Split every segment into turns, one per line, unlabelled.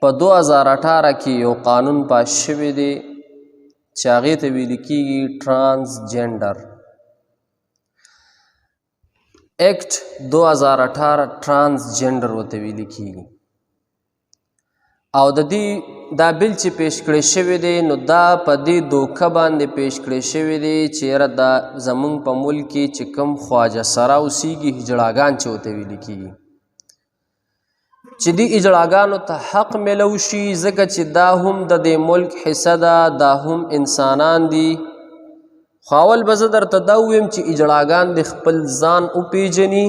په 2018 کې یو قانون پاس شوی دی چې هغې ته ویل کېږي ټرانسجنډر ایکټ 2018. ټرانسجنډر ورته ویل کېږي. او د دې دا بل چې پیش کړی شوی دی، نو دا په دې دوکه باندې پیش کړی شوی دی چې یاره دا زمونږ په ملک کې چې کوم خواجه سرا اوسیږي، هجړاګان چې ورته ویل کېږي، چې دې هجړاګانو ته حق میلو شي، ځکه چې دا هم د دې ملک حصه ده، دا هم انسانان دي. خو اول به زه درته دا ووایم چې هجړاګان د خپل ځان وپیژني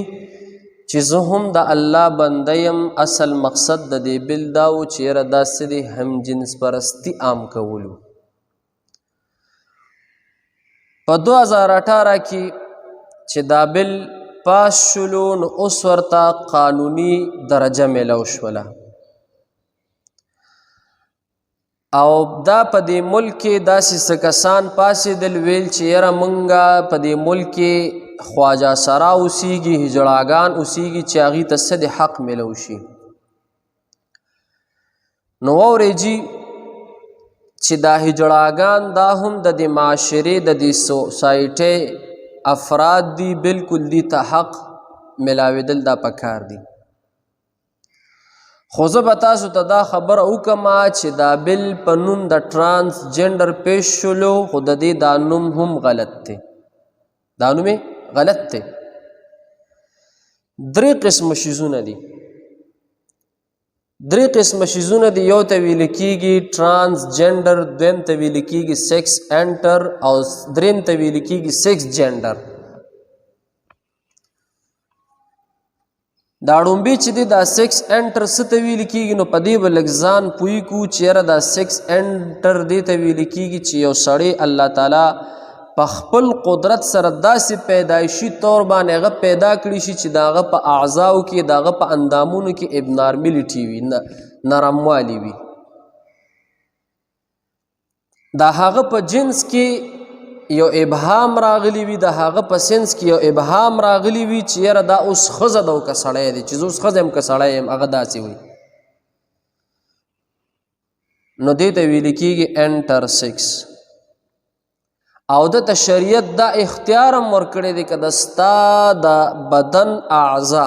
چې زه هم د الله بنده یم. اصل مقصد د دې بل دا و چې یاره دا څه دي، هم جنس پرستی عام کولو. په 2018 کې چې دا بل پاس شولو، نو اوس ورته قانوني درجه میلو شوله. او دا په دې ملک کې داسې څه کسان پاڅېدل، ویل چې یاره مونږه په دې ملک کې خواجه سرا اوسیږي، هجړاګان اوسیږي، چې هغوی ته څه د حق میلو شي. نو واورئ جي چې دا هجړاګان دا هم د دې معاشرې، د دې سوسایټۍ افراد دي، بالکل دي ته حق ملاوېدل دا پکار دي. خو زه به تاسو ته دا خبره وکم چې دا بل په نوم د ټرانس جنډر پیش شولو، خو د دې دا نوم هم غلط دی، دا نوم یې غلط دی. درې قسمه شیزونه دي، درې قسمه شیزونه دي. یو ته ویل کېږي ټرانس جنډر، دویم ته ویل کېږي سیکس انټر، او دریم ته ویل کېږي سیکس جنډر. دا ړومبی چې دی دا سیکس انټر څه ته ویل کېږي، نو په دې به لږ ځان پوه کړو چې یاره دا سیکس انټر دې ته ویل کېږي چې یو سړی الله تعالی په خپل قدرت سره داسې پیدایشي طور باندې هغه پیدا کړی شي چې د هغه په اعضاو کې، د هغه په اندامونو کې ابنارملیټي وي، نرموالی وي، د هغه په جنس کې یو ابهام راغلی وي، د هغه په سنس کې یو ابهام راغلی وي چې یاره دا اوس ښځه ده او که سړی دی، چې زه اوس ښځه یم که سړی یم، هغه داسې وي. نو دې ته ویل کېږي انټر سیکس. او د ته شریعت دا اختیار هم ورکړی دی که د ستا د بدن اعضا،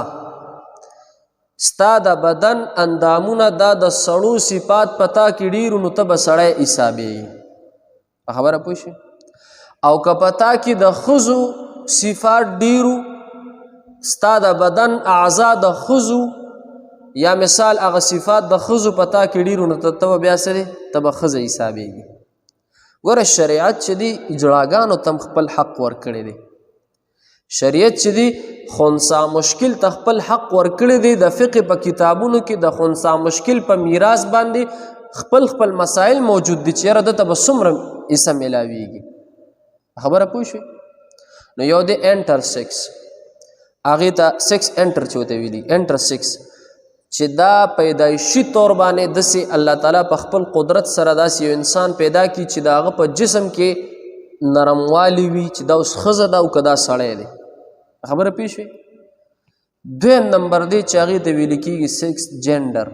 ستا د بدن اندامونه دا د سړو صفات په تا کې ډېر، نو ته به سړی حسابېږي. په خبره پوه شي؟ او که په تا کې د ښځو صفات ډېرو، ستا د بدن اعضا د ښځو یا مثال هغه صفات د ښځو په تا کې ډېرو، نو ته به بیا څه دی، ته به ښځه حسابېږي. ګوره، شریعت چې دی اجړاګانو ته خپل حق ورکړی دی، شریعت چې دی خنثی مشکل ته خپل حق ورکړی دی. د فقه په کتابونو کې د خنثی مشکل په میراث باندې خپل خپل مسائل موجود دي چې یاره ده ته به څومره حصه میلاویږي. خبره پوه شوې؟ نو یو دی انټر سیکس، هغې ته سیکس انټر چې ورته ویلي، انټر سیکس چې دا پیدایشي طور باندې داسې الله تعالی په خپل قدرت سره داسې یو انسان پیدا کړي چې د هغه په جسم کې نرموالی وي چې دا اوس ښځه ده او که دا سړی دی. خبره پوه شوې؟ دویم نمبر دی چې هغې ته ویل کېږي سیکس جنډر.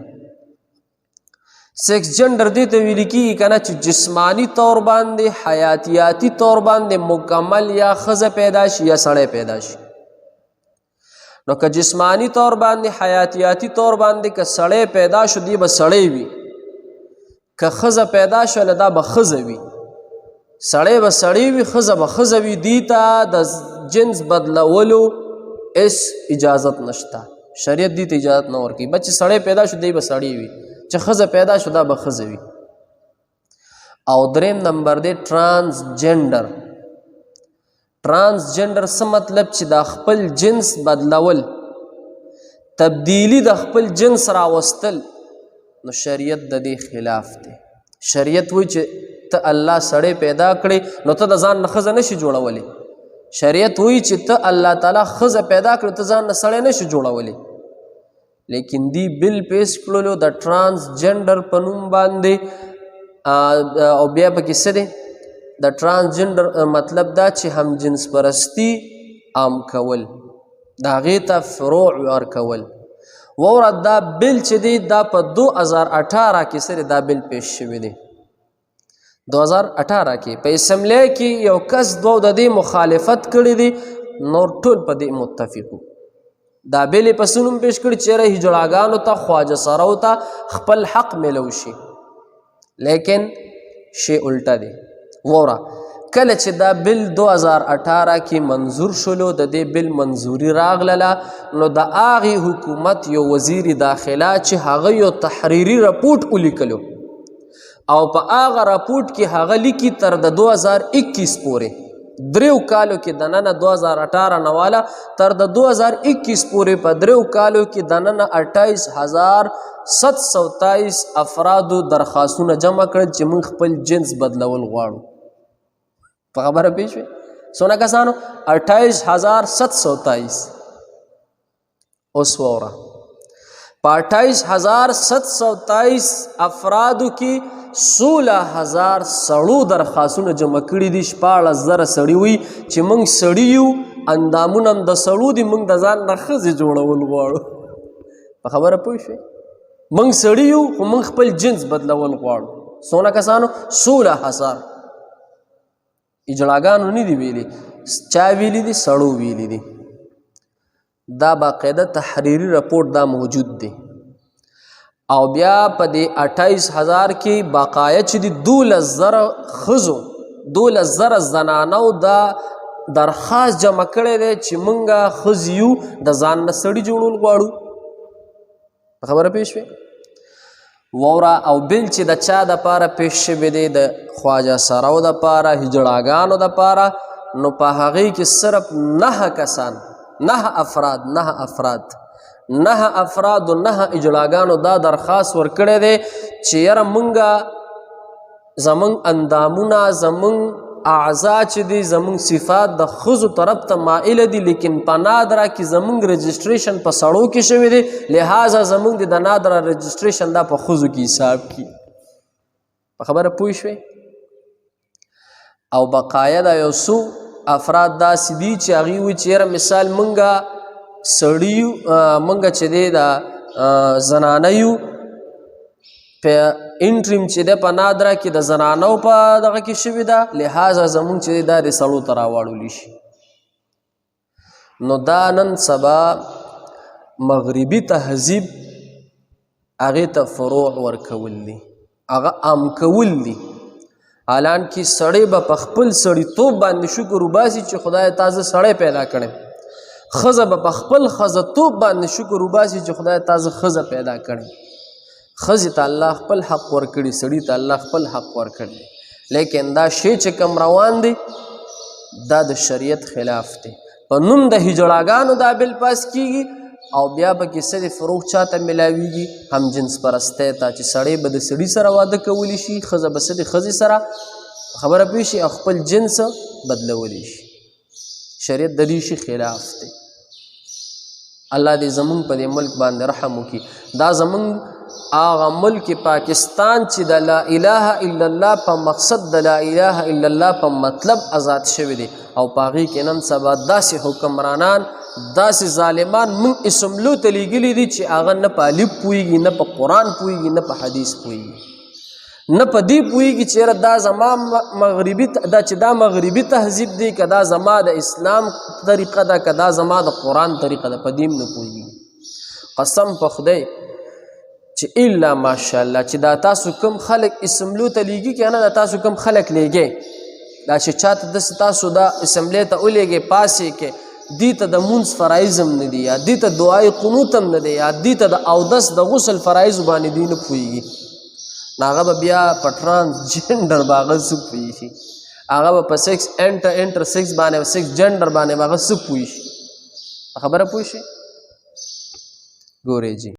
سیکس جنډر دې ته ویل کېږي که نه چې جسمانی طور باندې، حیاتیاتی طور باندې مکمل یا ښځه پیدا شي یا سړی پیدا شي. نو که جسمانی طور باندې، حیاتیاتی طور باندې که سړی پیدا شو، دی به سړی وي، که ښځه پیدا شوله دا به ښځه وي. سړی به سړی وي، ښځه به ښځه وي، دی ته د جنس بدلولو هیڅ اجازت نشته. شریعت دی ته اجازت نه ورکوي. بس چې سړی پیدا شو دی به سړی وي، چې ښځه پیدا شو دا به ښځه وي. او دریم نمبر دی ټرانس جنډر. ټرانس جنډر څه مطلب؟ چې دا خپل جنس بدلول، تبدیلی د خپل جنس راوستل، نو شریعت د دې خلاف دی. شریعت وایي چې ته الله سړی پیدا کړې نو ته د ځان نه ښځه نشي جوړولی. شریعت وایي چې ته الله تعالی ښځه پیدا کړې، ته ځان نه سړی نشي جوړولی. لیکن دی بل پیش کړلو د ټرانس جنډر په نوم باندې. او بیا پکې څه دی؟ د ټرانس جنډر مطلب دا چې هم جنس پرستی عام کول، د هغې ته فروع ورکول. ووره دا بل چې دی دا په 2018 کې سره دا بل پیش شوی دی. 2018 کې په اسمبلی کې یو کس دوه د دې مخالفت کړی دی، نور ټول په دې متفقو. دا بل په سنوم پیش کړ چې رہی جړاګانو ته، خواجه سرو ته خپل حق ملو شي، لیکن شی الټا دی. ووره کله چې دا بل 2018 کې منظور شولو، د دې بل منظوري راغله، نو د هغې حکومت یو وزیر داخله چې هغه یو تحریري رپورټ ولیکلو، او په هغه رپورټ کې هغه لیکي تر د 2021 پورې، دریو کالو کې دننه، 2018 نه والا تر د 2021 پورې، په دریو کالو کې دننه 28723 افرادو درخواستونه جمع کړل چې موږ خپل جنس بدلول غواړو. په خبره پوه شوې؟ څونه کسانو؟ 28723. اوس ووره، په 28723 افرادو کې 16,000 سړو درخواستونه جمع کړي دي. 16,000 سړي وي چې موږ سړي یو، اندامونه هم د سړو دي، موږ د ځان نه ښځې جوړول غواړو. په خبره پوه شوې؟ موږ سړي یو خو موږ خپل جنس بدلول غواړو. څونه کسانو؟ 16,000. اجړاګانو نه دي ویلي، چا ویلي دي؟ سړو ویلي دي. دا باقاعده تحریري رپورټ دا موجود دی. او بیا په دې 28000 کې باقاعده چې دي 12,000 ښځو، 12,000 زنانو دا درخواست جمع کړی دی چې مونږه ښځې یو، د ځان نه سړي جوړول غواړو. په خبره پوه شوې؟ ووره، او بل چې د چا د پاره پیش شوی دی، د خواجه سرو د پاره، هجړاګانو د پاره، نو په هغې کې صرف نه کسان، نه افراد، نه افراد، نه افراد، نه اجړاګانو دا درخواست ورکړی دی چې یاره مونږه زمونږ اندامونه، زمونږ اعضا چې دي، زمونږ صفات د ښځو طرف ته مائل دي، لیکن په نادرا کې زمونږ رجسټریشن په سړو کې شوی دی، لهذا زمونږ د نادرا رجسټریشن دا په ښځو کې حساب کی. په خبره پوه شوې؟ او بقایا دا یو څو افراد داسې دي چې هغوی وایي چې یاره مثال مونږه سړي یو، مونږه چې دی دا زنانه یو، په انټریم چې ده په نادرا کې د زنانو په دغه کې شوې ده، لهذا زمونږ چې دا د سړو ته راواړولی شي. نو دا نن سبا مغربي تهذیب هغې ته فروع ورکول دي، هغه عام کول دي. حالان کې سړی به په خپل سړیتوب باندې شکر وباسي چې خدای تازه سړی پیدا کړی، ښځه به په خپل ښځتوب باندې شکر وباسي چې خدای تازه ښځه پیدا کړی. ښځې ته الله خپل حق ورکړي، سړي ته الله خپل حق ورکړي، لیکن دا شی چې کوم روان دی دا د شریعت خلاف دی. په نوم د هجړاګانو دا بل پاس کیږي، او بیا به کې څه د فروغ چاته ملاویږي؟ هم جنس پرستی ته، چې سړی به د سړي سره واده کولی شي، ښځه به څه د ښځې سره، خبره پوه شي، او خپل جنس بدلولی شي. شریعت د دې شي خلاف دی. الله دې زمونږ په دې ملک باندې رحم وکړي. دا زمونږ هغه ملک پاکستان چې د لا اله الا الله په مقصد، د لا اله الا الله په مطلب آزاد شوی دی، او په هغې کې نن سبا داسې حکمرانان، داسې ظالمان مونږ اسمبلو ته لیږلي دي چې هغه نه په الف پوهېږي، نه په قرآن پوهېږي، نه په حدیث پوهېږي، نه په دې پوهېږي چې یاره دا زما مغربي دا چې دا مغربي تهذیب دی که دا زما د اسلام طریقه ده که دا زما د قرآن طریقه ده، په دې هم نه پوهېږي. قسم په خدای چې الا ماشاءالله چې دا تاسو کوم خلک اسمبلو ته لیږي که نه، دا تاسو کوم خلک لیږئ، دا چې چاته داسې تاسو دا اسمبلۍ ته ولیږئ پاسې کې، دې ته د مونځ فرایض هم نه دي، یا دې ته دعای قنوت هم نه دی، یا دې ته د اودس د غسل فرایض باندې دی نه پوهېږي، نو هغه به بیا په ټرانسجنډر به هغه څه پوه شي؟ هغه به په سیکس انټر سیکس باندې، سیکس جنډر باندې به هغه څه پوه شي؟ خبره پوه شي؟ ګورئ جی.